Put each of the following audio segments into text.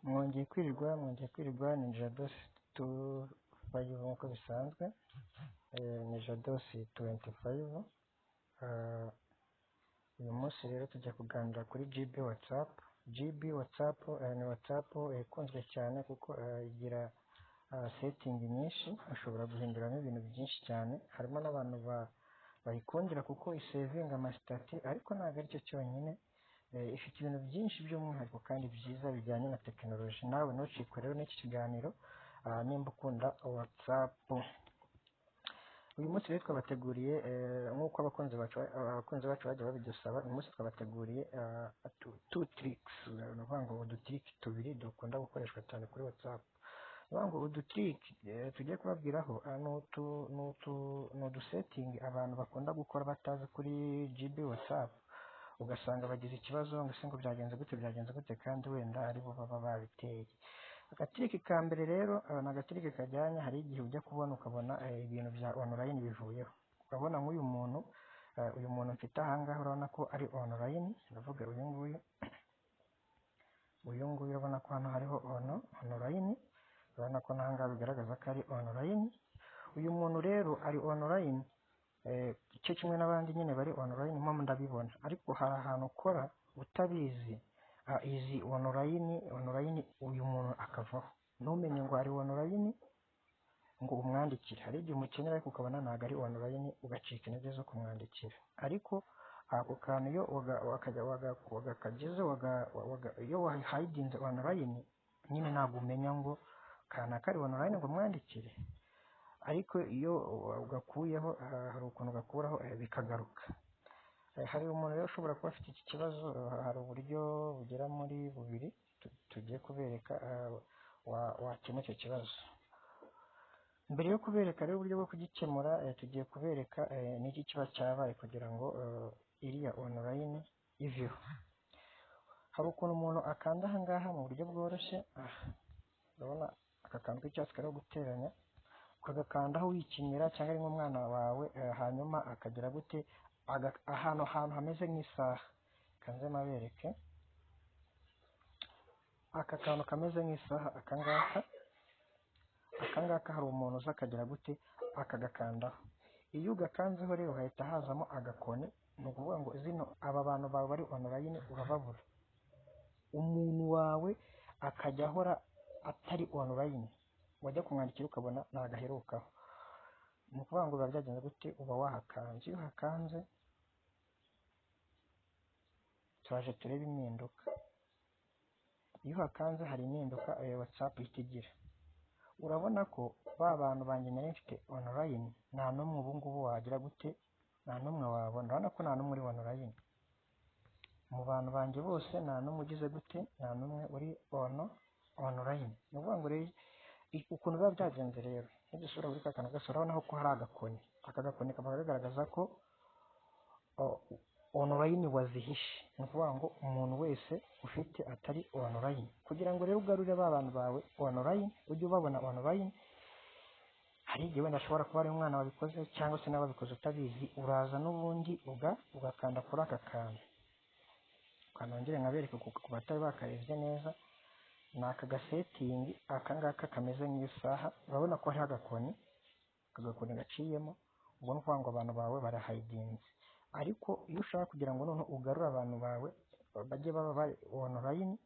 Mwongeye kwirirwa, mwongeye kwirirwa. Ni Jados 25 nk'uko bisanzwe, ni Jados 25. Uyu munsi rero tujya kuganira kuri GB WhatsApp. GB WhatsApp ni WhatsApp ikunzwe cyane kuko igira setting nyinshi, ushobora guhinduramo ibintu byinshi cyane. Harimo n'abantu bayikundira kuko isevinga amastatus, ariko ntabwo aricyo cyonyine. Ifite ibintu byinshi by'umwihariko kandi byiza bijyanye na tekinoloji. Nawe ntucikwe rero n'iki kiganiro nimba ukunda WhatsApp. Uyu munsi rero twabateguriye, nk'uko abakunzi bacu bagiye babidusaba, uyu munsi twabateguriye two tricks, ni ukuvuga ngo udutrick tubiri dukunda gukoreshwa cyane kuri WhatsApp. Ni ukuvuga ngo udutrick tugiye kubabwiraho ni udusetting abantu bakunda gukora batazi kuri GB WhatsApp, ugasanga bagize ikibazo ngo ese ngo byagenze gute, byagenze gute, kandi wenda aribo baba babiteye. Agatrick ka mbere rero ni agatrick kajyanye, hari igihe ujya kubona ukabona ibintu bya online bivuyeho. Urabona nk'uyu muntu, uyu muntu mfite ahangaha, urabona ko ari online. Ndavuga uyu nguyu. Uyu nguyu urabona ko hano hariho online, urabona ko n'ahangaha bigaragaza ko ari online. Uyu muntu rero ari online cyo kimwe n'abandi nyine bari online, mpamvu ndabibona. Ariko hari ahantu ukora utabizi, izi online, uyu muntu akavaho, ntumenye ngo ari online ngo umwandikire. Hari igihe umukenera ariko ukabona ntabwo ari online, ugacika intege zo kumwandikira. Ariko ako kantu iyo wagakageze, iyo wahidinze online nyine, ntabwo umenya ngo kanaka ari online ngo umwandikire. Ariko iyo ugakuyeho, hari ukuntu ugakuraho bikagaruka. Hari umuntu rero ushobora kuba afite iki kibazo. Hari uburyo bugera muri bubiri tugiye kubereka wakemura icyo kibazo. Mbere yo kubereka rero uburyo bwo kugikemura, tugiye kubereka n'iki kiba cyabaye kugira ngo iriya online iveho. Hari ukuntu umuntu akanda aha ngaha mu buryo bworoshye. Aha urabona aka kantu k'icyatsi kariho guteranya, ukagakandaho wikinira cyangwa ari nk'umwana wawe, hanyuma akagira gute? Ahantu hameze nk'isaha, kanze mabereke aka kantu kameze nk'isaha, aka ngaka. Aka ngaka hari umuntu uza akagira gute? Akagakandaho. Iyo ugakanzeho rero hahita hazamo agakoni. Ni ukuvuga ngo zino aba bantu bawe bari online urababura, umuntu wawe akajya ahora atari online, wajya kumwandikira ukabona ntabwo aherukaho. Ni ukuvuga ngo biba byagenze gute? Uba wahakanze. Iyo uhakanze, turaje turebe impinduka. Iyo uhakanze hari impinduka WhatsApp ihita igira. Urabona ko ba bantu banjye nari mfite online nta n'umwe ubu ngubu wagira gute? Nta n'umwe wabona. Urabona ko nta n'umwe uri online mu bantu banjye bose, nta n'umwe ugize gute? Nta n'umwe uri online. Ni ukuvuga ngo rero ukuntu biba byagenze rero, nidusubira kuri ka kantu gose, urabona ko hari agakoni. Aka gakoni kaba kagaragaza ko online wazihishe. Ni ukuvuga ngo umuntu wese ufite atari online. Kugira ngo rero ugarure ba bantu bawe online, ujye ubabona online, hari igihe wenda ashobora kuba ari umwana wabikoze cyangwa se nawe wabikoze utabizi, uraza n'ubundi ugakanda kuri aka kantu. Kanongere nkabereke ku batari bakarebye neza. Ni aka gasetting aka ngaka kameze nk'isaha. Urabona ko hariho agakoni, aka gakoni gaciyemo. Ubwo ni ukuvuga ngo abantu bawe barahidinze. Ariko iyo ushaka kugira ngo noneho ugarure abantu bawe bajye baba bari online,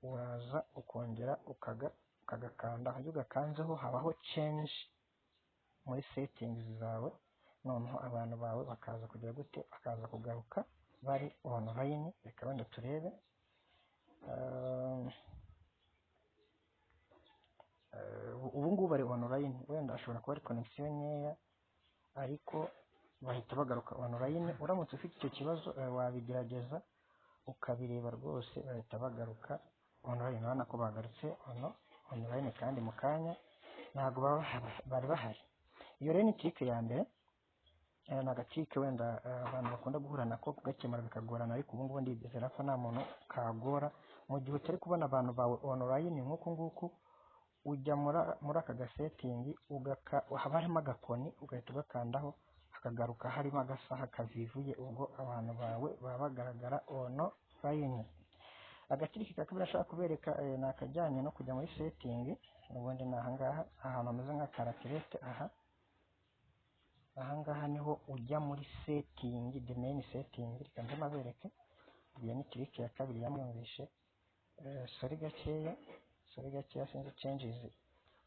uraza ukongera ukagakanda. Iyo ugakanzeho habaho change muri settings zawe, noneho abantu bawe bakaza kugira gute? Bakaza kugaruka bari online. Reka wenda turebe. Ubu ngubu bari online, wenda ashobora kuba ari connection nkeya, ariko bahita bagaruka online. Uramutse ufite icyo kibazo, wabigerageza ukabireba rwose, bahita bagaruka online. Urabona ko bagarutse online kandi mu kanya ntabwo bari bahari. Iyo rero ni trick ya mbere. Ni agatrick wenda abantu bakunda guhura nako, kugakemura bikagorana, ariko ubu ngubu ndizera ko nta muntu kagora. Mu gihe utari kubona abantu bawe online nk'uku nguku, ujya muri aka gasetting, haba harimo agakoni, ugahita ugakandaho, hakagaruka harimo agasaha kavivuye. Ubwo abantu bawe baba bagaragara online. Agatrick ka kabiri ashaka kubereka ni akajyanye no kujya muri setting. Ubundi ni ahangaha, ahantu hameze nka karatirete. Aha ahangaha niho ujya muri setting, the main setting. Reka nze mabereke. Iyo ni trick ya kabiri yamwumvishe. Sorry gakeya, sorry gakeya, sinzi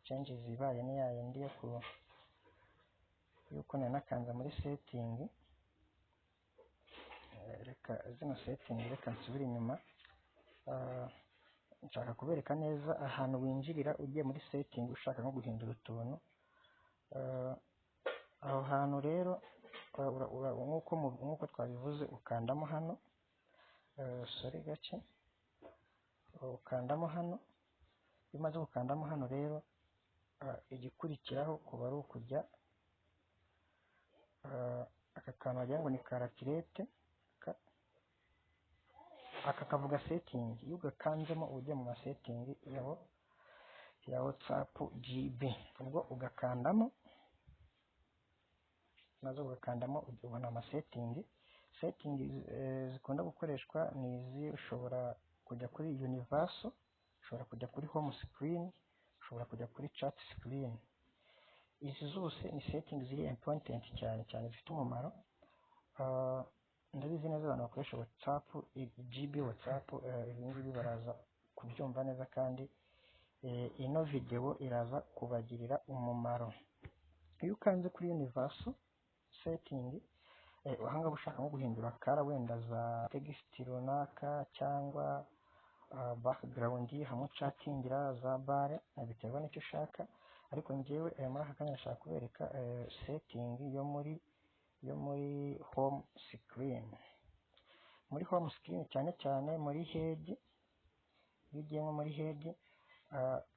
changes ibaye ni yayindi yo ku yuko nari nakanze muri setting. Reka zino setting, reka nsubire inyuma. Nshaka kubereka neza ahantu winjirira ugiye muri setting, ushaka nko guhindura utuntu. Aho hantu rero, nk'uko twabivuze, ukandamo hano. Sorry gake, ukandamo hano. Iyo umaze gukandamo hano rero, igikurikiraho kuba ari ukujya aka kantu wagira ngo ni karatirete, aka kavuga setting. Iyo ugakanzemo uba ugiye mu ma setting ya WhatsApp GB. Ubwo ugakandamo, maze ugakandamo ubona ama setting. Setting zikunda gukoreshwa ni izi: ushobora kujya kuri universal, ushobora kujya kuri home screen, ushobora kujya kuri chat screen. Izi zose ni setting ziri important cyane cyane, zifite umumaro. Ndabizi neza abantu bakoresha WhatsApp GB, WhatsApp, ibi ngibi baraza kubyumva neza, kandi ino video iraza kubagirira umumaro. Iyo ukanze kuri universal setting, ahangaha ushaka nko guhindura color wenda za text runaka cyangwa background hamwe uchatingira za bar, biterwa n'icyo ushaka. Ariko njyewe muri aka kanya ndashaka kubereka setting yo muri home screen. Muri home screen, cyane cyane muri head. Iyo ugiye nko muri head,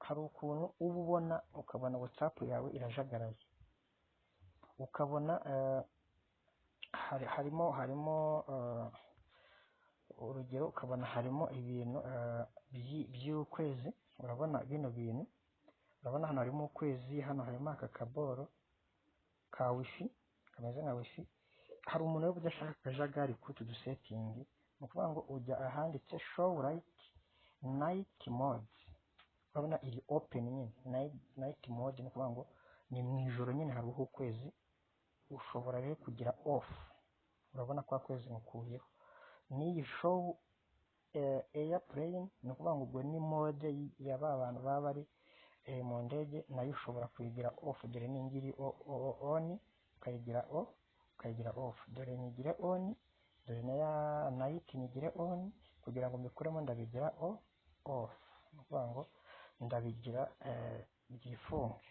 hari ukuntu uba ubona, ukabona WhatsApp yawe irajagaraye, ukabona harimo, urugero, ukabona harimo ibintu by'ukwezi. Urabona bino bintu, urabona hano harimo ukwezi, hano harimo aka kaboro ka wifi kameze nka wifi. Hari umuntu rero udashaka akajagari k'utu dusetting. Ni ukuvuga ngo ujya ahanditse show light night mode. Urabona iri open nyine, night mode, ni ukuvuga ngo ni mu ijoro nyine hariho ukwezi. Ushobora rero kugira off, urabona kwa kwezi mukuyeho. N'iyi show airplane, ni ukuvuga ngo ubwo ni mode ya ba bantu baba bari mu ndege, nayo ushobora kuyigira off. Dore n'ingiri on, ukayigira off, ukayigira off. Dore nyigire on, dore na ya night nyigire on. Kugira ngo mbikuremo ndabigira off, ni ukuvuga ngo ndabigira byifunge.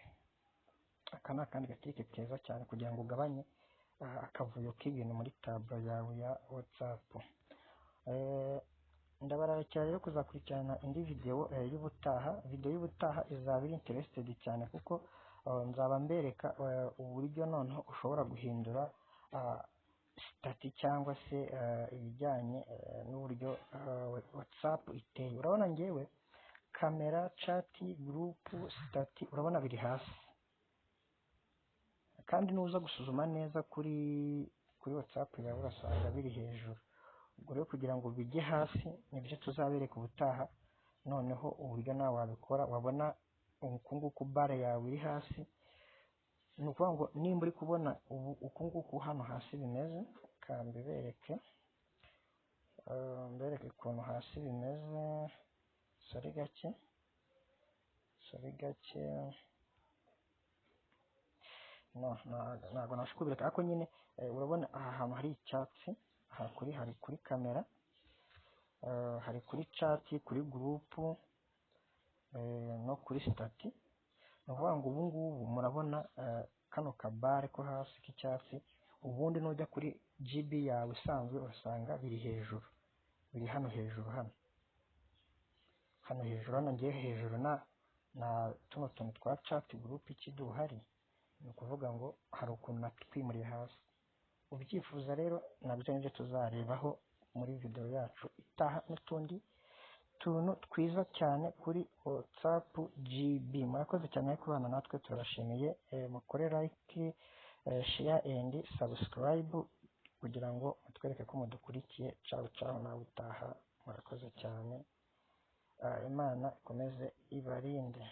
Aka ni akandi gatrick keza cyane kugira ngo ugabanye akavuyo k'ibintu muri tableau yawe ya WhatsApp. Ndabararikira rero kuzakurikirana indi video y'ubutaha. Video y'ubutaha izaba iri interested cyane, kuko nzaba mbereka uburyo noneho ushobora guhindura status cyangwa se ibijyanye n'uburyo WhatsApp iteye. Urabona ngewe camera, chat, group, status, urabona biri hasi. Kandi nuza gusuzuma neza kuri WhatsApp yawe, urasanga biri hejuru. Ubwo rero kugira ngo bijye hasi nibyo tuzabereka ubutaha. Noneho uburyo nawe wabikora, wabona uku nguku bar yawe iri hasi, ni ukuvuga ngo nimba uri kubona ubu uku nguku hano hasi bimeze, kambibereke, mbereke ukuntu hasi bimeze. Sorry gake, sorry gake, no ntabwo nabasha kubereka, ariko nyine urabona aha hantu hari icyatsi, aha kuri hari kuri camera, hari kuri chat, kuri group, no kuri status. Ni ukuvuga ngo ubu ngubu murabona kano kabar ko hasi k'icyatsi, ubundi nujya kuri GB yawe isanzwe usanga biri hejuru, biri hano hejuru, hano hejuru, hano ngiye hejuru na tuno tuntu twa chat, group, iki duhari. Ni ukuvuga ngo hari ukuntu natwimuriye hasi. Ubyifuza rero nabyo nibyo tuzarebaho muri video yacu itaha, n'utundi tuntu twiza cyane kuri WhatsApp GB. Murakoze cyane kubana natwe, turabashimiye. Mukore like, share and subscribe kugira ngo mutwereke ko mudukurikiye. Ciao ciao, nawe utaha. Murakoze cyane. Imana ikomeze ibarinde.